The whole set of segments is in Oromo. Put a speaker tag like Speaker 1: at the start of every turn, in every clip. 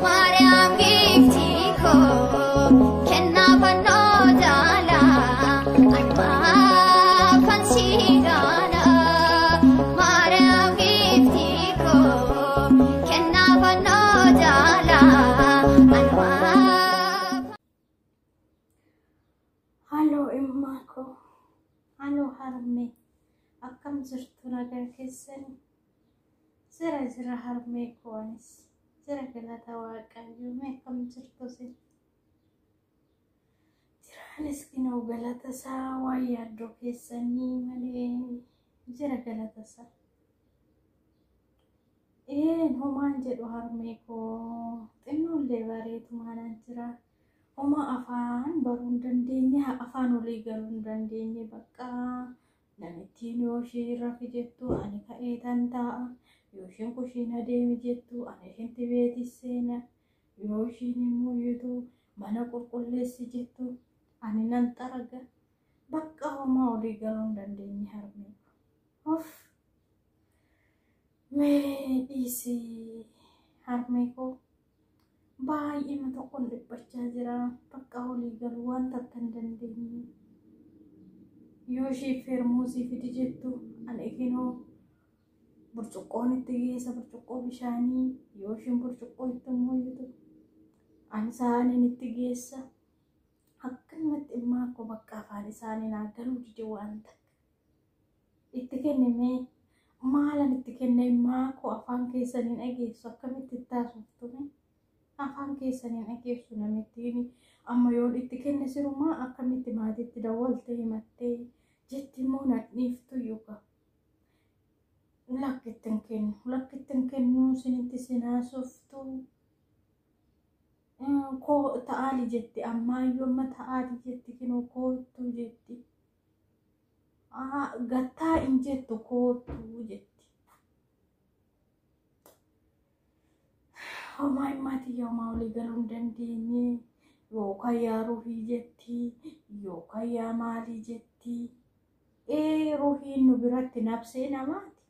Speaker 1: Maariyaam giiftii koo kennaa fannoo jaalaa anumaafan si gaala. Maariyaam giiftii koo kennaa fannoo jaalaa anumaafan.
Speaker 2: Halloo immaa koo, halloo harmee, akkam jirtu nagaa keessanii? Jira jira harmee koo anis jira galata Waaqayyoo mee akkam jirtu isin? Jira anis kinoo galata isaa waan yaaddoo keessanii malee jira galata isaa. Een homaan jedhu harmee koo xinnoollee bareetumaanaan jira. Homaa afaan baruu hin dandeenye afaan olii galuu hin dandeenye bakka namittiin yoo ishee rafi jettu ani ka'ee tan taa'a. Yoo isheen kushiina deemi jettu ani isheetti beetis seena. Yoo isheen immoo yuutuu mana qulqulleessi jettu ani nan xaraga. Bakka homaa olii galuu hin dandeenye harmee koo. Uff! Mee dhiisii harmee koo baay'eema tokkoon dhiphachaa jira. Bakka olii galuu waan takka hin dandeenye. Yoo ishee feermuusii fidi jettu ani kinoo burcuqqoon itti geessa burcuqqoo bishaanii yoo isheen burcuqqoo itti mooyitu ani saaniin itti geessa. Akkanumatti immaa koo bakka afaan isaanii naa galuu dide waan takka. Itti kennime maalan itti kenne immaa koo afaan keessaniin dhageessu akkamitti itti haasoftume afaan keessaniin dhageessu namittiin amma yoon itti kenne sirumaa akkamitti maatiitti dawwalte himattee jetti immoo nan dhiiftu yookaan lakki itti hin kennu lakki itti hin kennu isinitti isin haasoftu koo ta'aali jetti ammaayyuu amma ta'aali jetti kinoo koottu jetti. Gattaa hin jettu koottu jetti. Homaa himmaa tiyya homaa olii galuu hin dandeenye yookaan yaa ruhii jetti yookaan yaa maalii jetti. Ee ruhiin nu biratti nabsee namaati.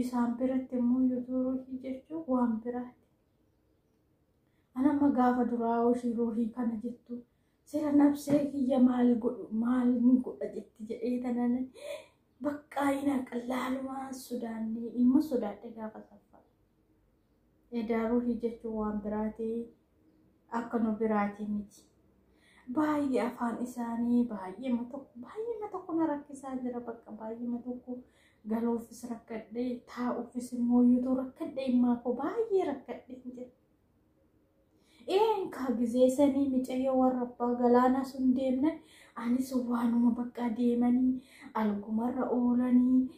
Speaker 2: Isaan biratti immoo yoo ruhii jechuun waan biraati. Ani amma gaafa duraa ishii ruhii kana jettu sila nabsee kiyya maal godhu maal godha jetti jedhee tanan bakka ina qallaalumaa sodaannee ilma sodaadhe gaafa saffaa. Edaa ruhii jechuun waan biraati akka nu biraati miti. Baay'ee afaan isaanii baay'eema tokko baay'eema tokko na rakkisaa jira bakka baay'eema tokko galuufis rakkadhee taa'uufis immoo yoo rakkadhee immaa koo baay'ee rakkadhee jira. Een kaa gizee sanii micayyoo warra abbaa galaanaa sun deemnan anis waanuma bakka deemanii algumarra oolanii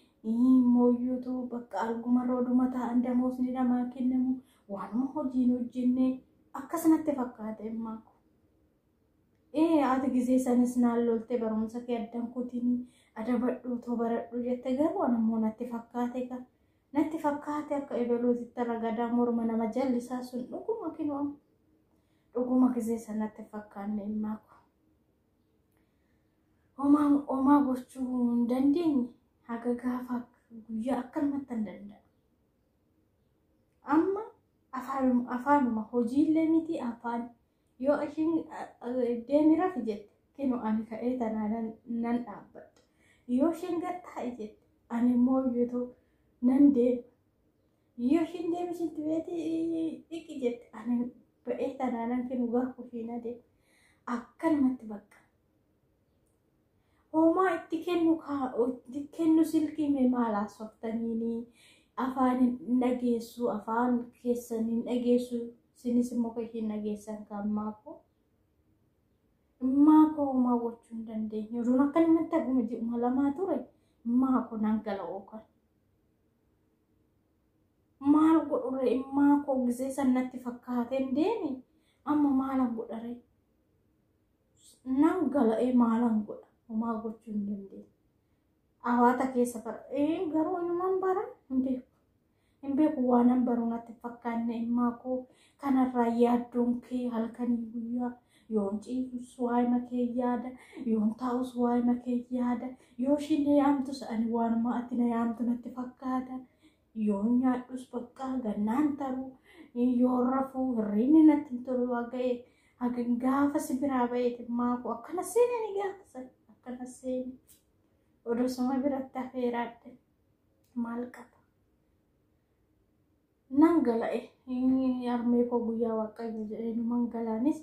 Speaker 2: mooyyuutu bakka algumarra oduma taa'an damoosni namaa kennamu waanuma hojiin hojjenne akkasinatti fakkaata immaa koo. Ee ati gizee sanis naan lolte barumsa kee addan kutinii adabadhu otoo baradhu jette garuu ani immoo natti fakkaate ka natti fakkaate akka ebeluutitti ragadaa morma nama jallisaa sun dhuguma kinoo dhuguma gizee sanatti fakkaanne immaa koo. Homaa homaa gochuu hin dandeenye haga gaafa guyyaa akkanumatti hin danda'a. Amma afaanuma hojiillee miti afaan yoo ishiin deemi rafi jette kinu ani ka'ee tanaa nan dhaabbadha. Yoo isheen gad taa'i jette ani immoo iyyatu nan deema. Yoo isheen deemi ishiitti beetii dhiqi jette ani ba'ee tanaa nan kinu gara kushiina deema. Akkanumatti bakka. Homaa itti kennu itti kennu silkii mee maal haasoftaniini afaan hin dhageessu afaan keessan hin dhageessu isinis immoo kan ishiin dhageessan kan maakoo. Maakoo homaa gochuu hin dandeenye. Oduun akkanumatti haguma ji'uma lamaa ture maakoo nan gala ookan. Maal godhure maakoo gisee san natti fakkaateen deeme amma maalan godhare nan gala'ee maalan godha homaa gochuu hin dandeenye. Hawaata keessa bara garuu inumaan bara hin beeku. Hin beeku waanan baru natti fakkaanne maakoo kanarraa yaaddoon kee halkanii guyyaa yoon ciisus waa'ima kee yaada yoon taa'us waa'ima kee yaada yoo ishiin na yaamtus ani waanuma ati na yaamtu natti fakkaata. Yoon nyaadhus bakka gannaan taru Yoo rafuu hirriinni natti hin tolu haga'e haga gaafa si biraa ba'eeti maakoo akkana seenani gaafa sana akkana seeni. Odoo suma biratti afeeraadhe maal qaba? Nan gala'e harmee koo guyyaa waaqayyo jedhee numan galaanis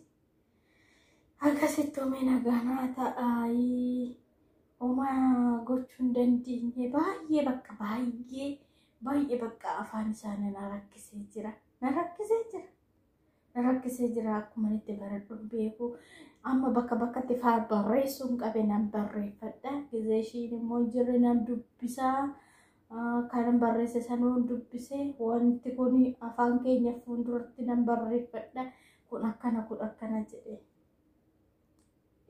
Speaker 2: akkasitti omee nagaa ta'aayii homaa gochuu hin dandeenye baay'ee bakka baay'ee baay'ee bakka afaan isaanii na rakkisee jira. Na rakkisee jira. Na rakkisee jira akkuma itti baradhu beeku. Amma bakka bakkatti faa barreessuun qabe nan barreeffadha. Gizee ishiin immoo jirre nan dubbisaa. Kanan barreesse sanuun dubbisee wanti kun afaan keenya fuulduratti nan barreeffadha. Kun akkana kun akkana jedhee.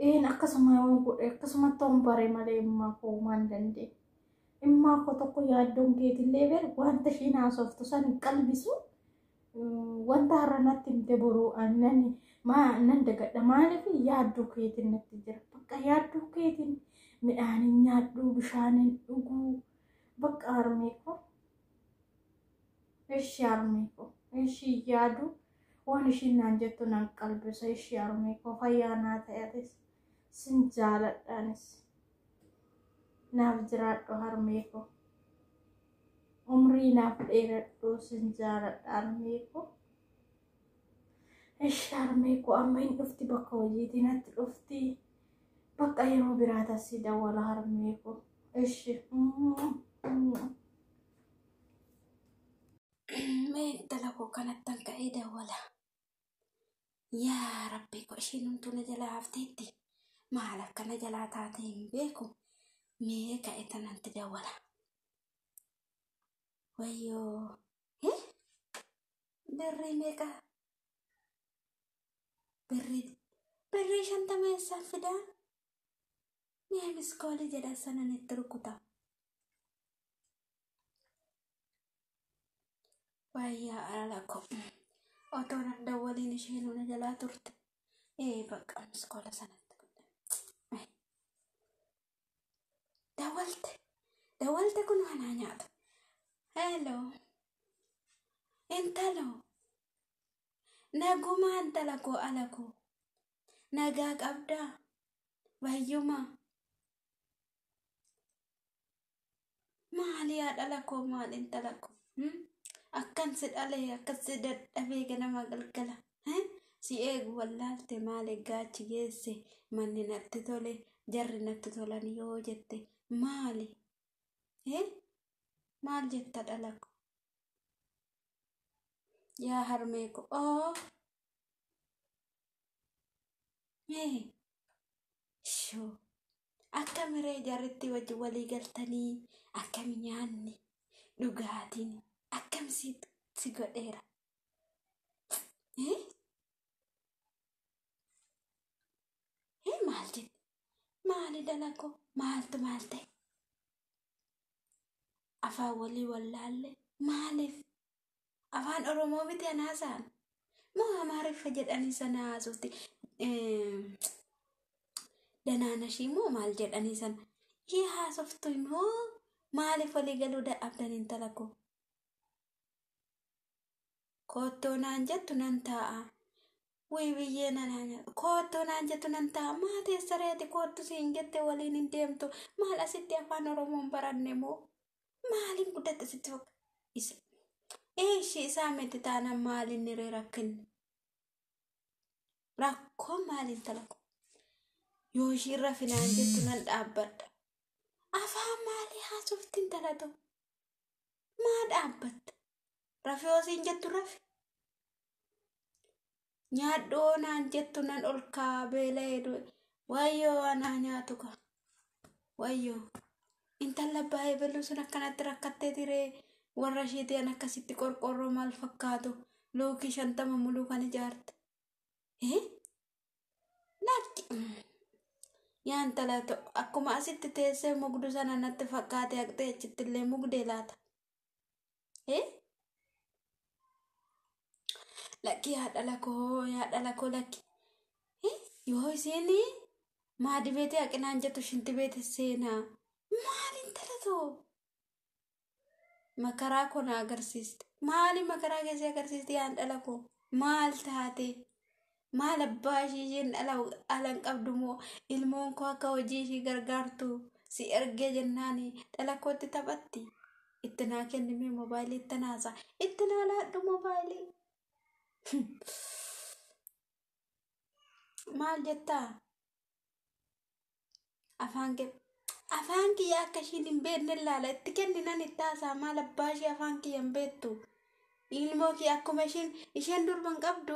Speaker 2: Een akkasuma yoon godhe akkasumatti yoon bare malee immaa koo homaa hin dandeenye. Immaa koo tokko yaaddoon keetillee bere wanta ishiin haasoftu san hin qalbisu. Wanta har'a natti himte boruu nan nan dagadha. Maaliif yaaddoo keetiin natti jira. Bakka yaaddoo keetiin midhaan hin nyaadhu bishaan hin dhuguu. Bakka harmee koo. Ishii harmee koo. Ishii yaadu waan ishiin naan jettu nan qalbisa. Ishii harmee koo fayyaa naa ta'atis. Sin jaaladhaanis. Naaf jiraadhu harmee koo. Umrii naaf dheeradhu sin jaaladha harmee koo. Ishii harmee koo amma hin dhufti bakka hojiitii natti dhufti. Bakka yeroo biraa tasii dawwala harmee koo. Ishii.
Speaker 3: Mee intala koo kanattan ka'ee dawwala. Yaa Rabbi koo isheen hunduu na jalaa hafteetti. Maal akkana jalaa taate hin beeku. Mee ka'e tanatti dawwala. Wayyoo. Birrii meeqa? Birrii 50 eessaan fidaa? Mee miskoolii jedhan sanan itti rukuta. Wayyaa alala koo. Otoo nan dawwaliin isheen na jalaa turte. Ee bakka miskoola sanatti godhe. Dawwalte. Dawwalte kun waan nyaatu. Hello. Intalo. Nagumaa intala koo ala koo. Nagaa qabdaa. Wayyumaa. Maali yaa dhala koo maal intala koo? Akkan si dhalee akkan si dadhabee ganama galgala. Si eegu wallaalte maal eeggaachi geesse manni natti tole jarri natti tolan yoo jette maali? Maal jetta dhala koo? Yaa harmee koo oo. Shoo. Akka miree jarritti wajjin walii galtanii akkami nyaanni dhugaatiin akkam si godheera. Maal jette? Maali dhala koo? Maaltu maal ta'e? Afaan walii wallaalle maaliif? Afaan Oromoo miti anaasaan? Moo Amaariffa jedhanii sana haasofti? Danaanashii moo maal jedhanii sana? Ishee haasoftu immoo maaliif walii galuu dadhabdan intala koo? Koottoo naan jettu nan taa'a. Wii biyyee nanaa nyaatu. Koottoo naan jettu nan taa'a. Maati eessareeti koottu siin jette waliin hin deemtu. Maal asitti afaan Oromoon baranne moo? Maaliin guddatte sitti fakkaata? Isa. Ishii isaa miti taanaan maaliin niree rakkinni? Rakkoo maaliin intala koo? Yoo ishiin rafinaan jettu nan dhaabbadha. Afaan maalii haasofti intala ta'u? Maa dhaabbatta? Rafee siin jettu rafi. Nyaadhoo naan jettu nan ol kaa'aa beela'ee du'e. Wayyoo anaa nyaatu ka. Wayyoo. Intala baay'ee bellu sun akkanatti rakkattee tiree warra isheetiin akkasitti qorqorroo maal fakkaatu luukii 50 muluu kan ijaarte. Lakki. Yaa intala akkuma asitti teessee mugdu sana natti fakkaate haqxee achitti illee mugdee laata. Lakki yaa dhala koo yaa dhala koo lakki. Yoo isheen maadi beetee haqinaan jettu shinti beete seenaa. Maal intala too? Makaraa koo na agarsiiste. Maali makaraa keessi agarsiisti yaan dhala koo? Maal taate? Maal abbaa ishii isheen dhala ala hin qabdu moo ilmoon koo akka hojii ishii gargaartu si ergee jennaani dhala kootti taphatti? Itti naa kenni mee moobaayilii itti naasa. Itti naa laadhu moobaayilii. Maal jettaa? Afaan kee afaan kiyya akka ishiin hin beekne ilaala. Itti kenni nan itti haasa'a. Maal abbaa ishee afaan kiyya hin beektu? Ilmoo kiyya akkuma isheen isheen durba hin qabdu.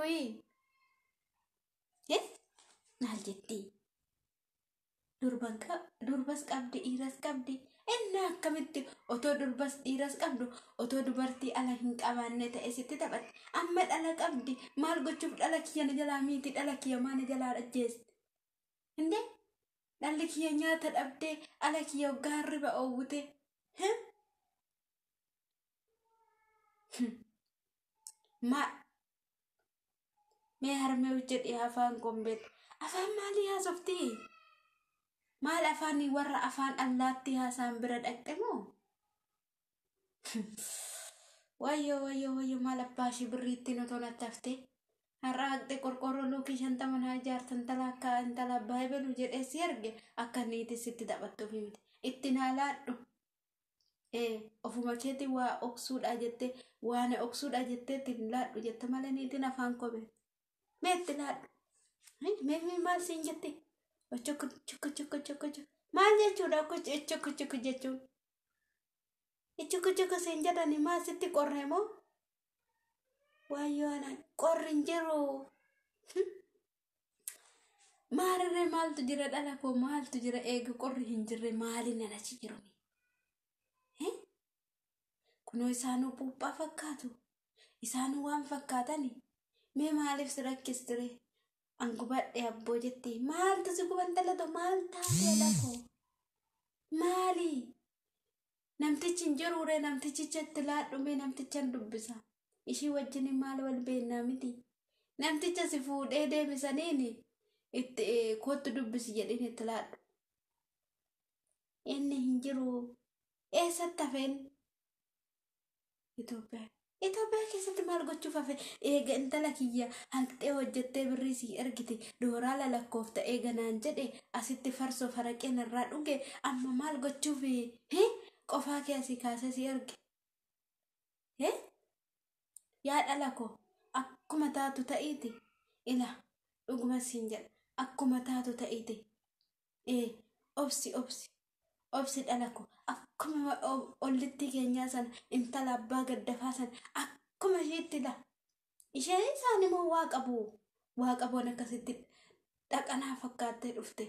Speaker 3: Maal jetti? Durbas qabdi dhiiras qabdi. Inni akkamitti otoo durbas dhiiras qabdu otoo dubartii ala hin qabaanne ta'e sitti taphatti. Amma dhala qabdi. Maal gochuuf dhala kiyya na jalaa miiti dhala kiyya maa na jalaa ajjeesti? Indee dhalli kiyya nyaata dhabdee ala kiyya hoggaa hirriba oowwite. Ma mee harmee hojjedhi afaan qombeet. Afaan maalii haasofti? Maal afaanii warra afaan allaattii haasaan bira dhaqxe moo? Wayyoo wayyoo wayyoo maal abbaa ishii birriittiin otoo natti haftee? Har'a haqxee qorqoorroo luukii 50 naa ijaarta intala akka intala abbaa ebelu jedhee si erge akka niitii sitti taphattuuf miti. Itti naa laadhu. Ee ofuma keetii waa oksuudha jettee waan oksuudha jettee itti laadhu jette malee niitiin afaan kobe. Mee itti laadhu. Mee mee maal siin jette? Chukku chukku chukku chukku chukku. Maal jechuudha chukku chukku jechuun? Chukku chukku siin jedhani maal sitti qorre moo? Wayyoo ana qorri hin jiru. Maalirree maaltu jira dhala koo maaltu jira eega qorri hin jirre maaliin an achi jiru? Kunoo isaanuu puuphaa fakkaatu. Isaanuu waan fakkaatani. Mee maaliif si rakkistire? An gubadhe abboo jetti. Maaltu si guban dhalatu maal taate dhala koo? Maali? Namtichi hin jiruure namtichicha itti laadhu mee namtichan dubbisa. Ishii wajjin maal wal beennaa miti. Namticha si fuudhee deebisaniin itti kootti dubbisi jedhin itti laadhu. Inni hin jiru. Eessatti hafeen? Itoophiyaa. Itoophiyaa keessatti maal gochuuf hafe? Eega intala kiyya haqxee hojjettee birrii sii ergite dooraa lalakkoofta eega naan jedhe asitti farsoo faraqeen irraa dhuge amma maal gochuuf qofaa kee asii kaasee si erge? Yaa dhala koo akkuma taatu ta'iiti ila dhuguma siin jedha akkuma taatu ta'iiti. Obsi obsi obsi dhala koo akkuma ollitti keenyaa sana intala abbaa gaddafaa sana akkuma isheetti la. Isheen isaan immoo waa qabu waa qabuun akkasitti dhaqanaa fakkaattee dhufte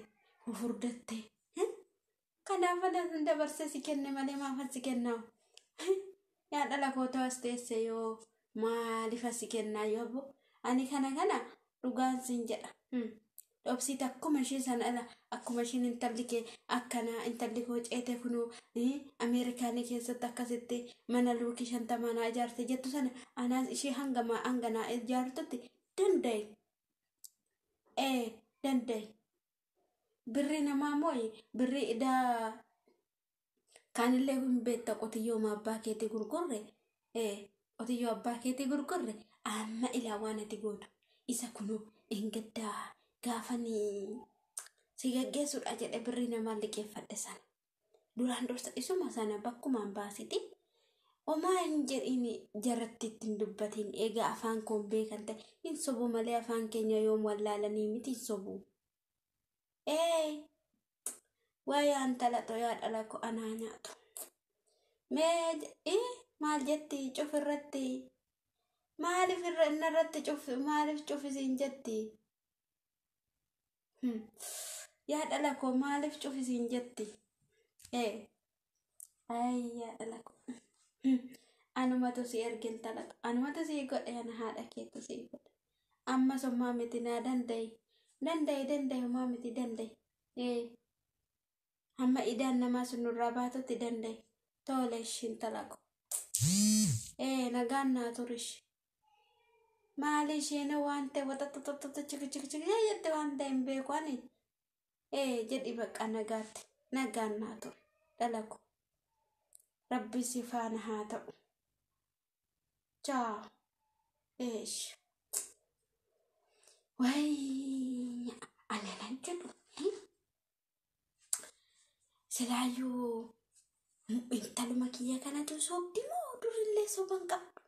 Speaker 3: fufurdattee. Kanaaf anas dabarsee si kenne malee maafan si kennaa? Yaa dhala koo ta'as teesse yoo maaliif as si kennaa yoo abbo? Ani kana kana dhugaan siin jedha. Dhobsiite akkuma ishee sana ala akkuma isheen intalli kee akkanaa intalli koo ceete kunoo Ameerikaanii keessatti akkasitti mana luukii 50 naa ijaarte jettu sana anaas ishee hanga hanga naa ijaartutti danda'e. Ee danda'e. Birrii namaa mooyi birrii idaa kaanillee hin beekta qotiyyoo abbaa keetii gurgurre qotiyyoo abbaa keetii gurgurre amma ilaa waan ati gootu isa kunoo hin gaddaa gaafanii si gaggeessuudha jedhe birrii namaa liqeeffadhe sana. Duraan dursa isuma sana bakkumaan baasiti. Homaa hin jedhin jaratti ittiin dubbatin egaa afaan koon beekan ta'e hin sobu malee afaan keenya yoom wallaalanii miti hin sobu. Ee wayaa intala yaa dhala koo anaa nyaatu. Mee maal jetti cuf irratti maaliif irratti cuf maaliif cufisiin jetti? Yaa dhala koo maaliif cufisiin jetti? Ee ay yaa dhala koo anumatu si erge intala anumatu si godhe ana haadha keetu si godhe. Amma sommaa miti naa danda'i danda'i danda'i homaa miti danda'i. Ee hamma idaan namaa sun nurraa baatutti danda'i. Tole ishii intala koo. Ee nagaan naa turish. Maali isheen waan ta'e waxaxaxaxa chiki chiki chiki jette waan ta'e hin beeku ani. Ee jedhi bakka nagaatti nagaan naa ture dhala koo. Rabbi si faana haa ta'u. Chaaw. Eesh. Wayi ani nan jedhu. Silaayyuu intaluma kiyya kanatu sobdi moo durillee soban qabdu?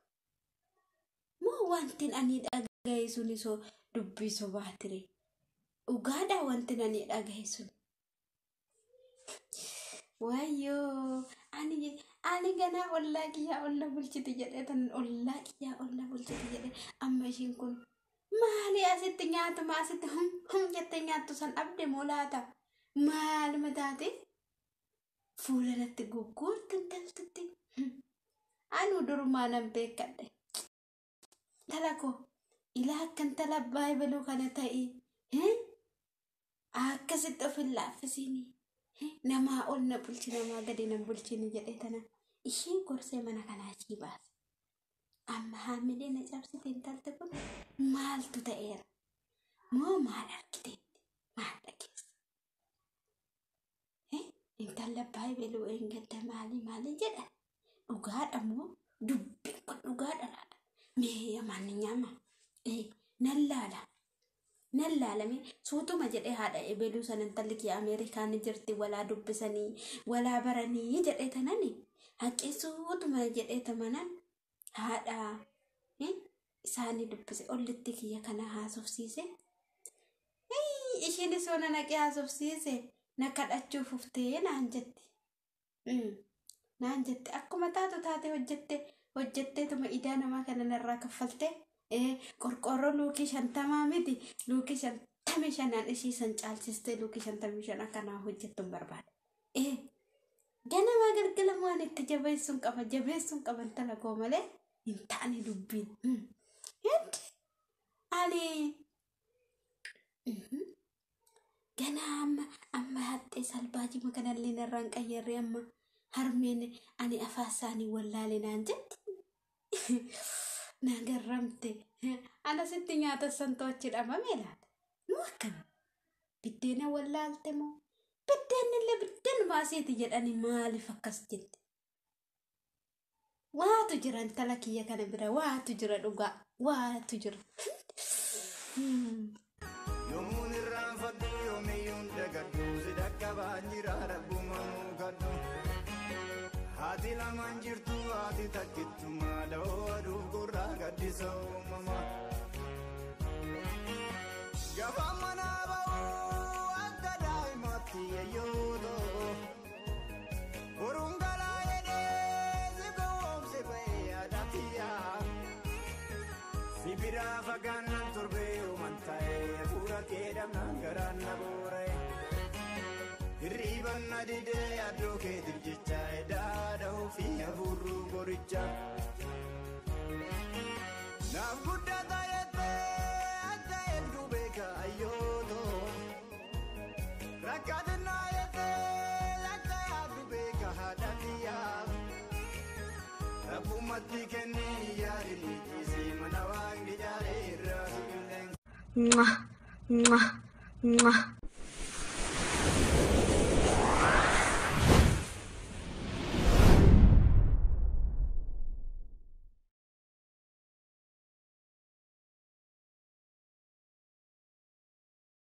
Speaker 3: Moo wantin ani dhagaye suni so dubbii sobaa ture? Dhugaadha wantin ani dhagaye suni. Wayyoo ani ganaa ollaa kiyyaa olla bulchiti jedhee tan ollaa kiyyaa olla bulchiti jedhee amma ishiin kun maali asitti nyaatuma asitti hum hum jettee nyaattu san dhabde moo laata? Maaluma taate? Fuula natti gugguurtu intaltutti. Anuu durumaa nan beekadhe. Intala koo ilaa akka intala baayibiluu kana ta'i. Akkasitti of hin laaffisiini. Namaa ol na bulchi namaa gadi na bulchini jedhee tana ishii gorsee mana kanaa ishii baase. Amma haamilee na cabsite intalti kun maaltu ta'eera? Moo maal argiteetti? Maal dhageesse? Intala baayibiluu eengadda maali maali jedha? Dhugaadha moo dubbiin kun dhugaadha laata? Mee amaanyaama? Nan laala. Nan laalame suutuma jedhee haadha ebeluu sana intalli kiyya Ameerikaan jirti walaa dubbisanii walaa baranii jedhee tanani haqee suutuma jedhee tamanan haadha isaanii dubbise ollitti kiyya kana haasofsiise. Isheenis waan naqee haasofsiise na kadhachuuf uftee naan jetti. Naan jette akkuma taatu taate hojjette hojjetteetuma idaa namaa kana narraa kaffaltee. Qorqoorroo luukii 50 miti luukii 55 ishii san caalchistee luukii 55 akkanaa hojjettu hin barbaada. Ganamaa galgala waan itti jabeessuun qaba jabeessuun qaba intala koo malee hin taane dubbiin. Ani ganaa amma amma haxxee salbaajima kanallee narraa hin qayyarre amma harmeen ani afaan isaanii wallaale naan jetti. Na garramte. Ana sitti nyaata santu achi dhabame laata? Moo akkami? Biddeena wallaalte moo? Biddeenillee biddeenuma asiiti jedhanii maaliif akkas jette? Waatu jira intala kiyya kana bira waatu jira dhugaa waatu jira.
Speaker 4: Yoomuun irraanfadhu yoomiyyuun dagadhu si dhaqqabaan jira rabbumaan kadhu. Haati lamaan jirtu haati takkittu da'oo aduuf gurraa gaddisa uumamaa. Gaafa manaa ba'uu akka daa'imaatti yeeyyootoo. Boruun galaa jedhee si gowwoomse ba'ee yaadaatiyaa. Si biraa fagaannaan torbee uuman ta'ee hafuura kee dhabnaan garaan na boora'e. Hirriiban na didee addoo keetiif jecha daada'uu fi hafuurru goricha. Naaf guddataa jettee akka eegduu beeka ayyootoo. Rakkatinnaa jettee akka yaaddu beeka haadha kiyyaa. Rabbumatti kennee yaadni dhiisii mana waaqni ijaaree irraa si qilleensa.
Speaker 1: Mwah, mwah, mwah.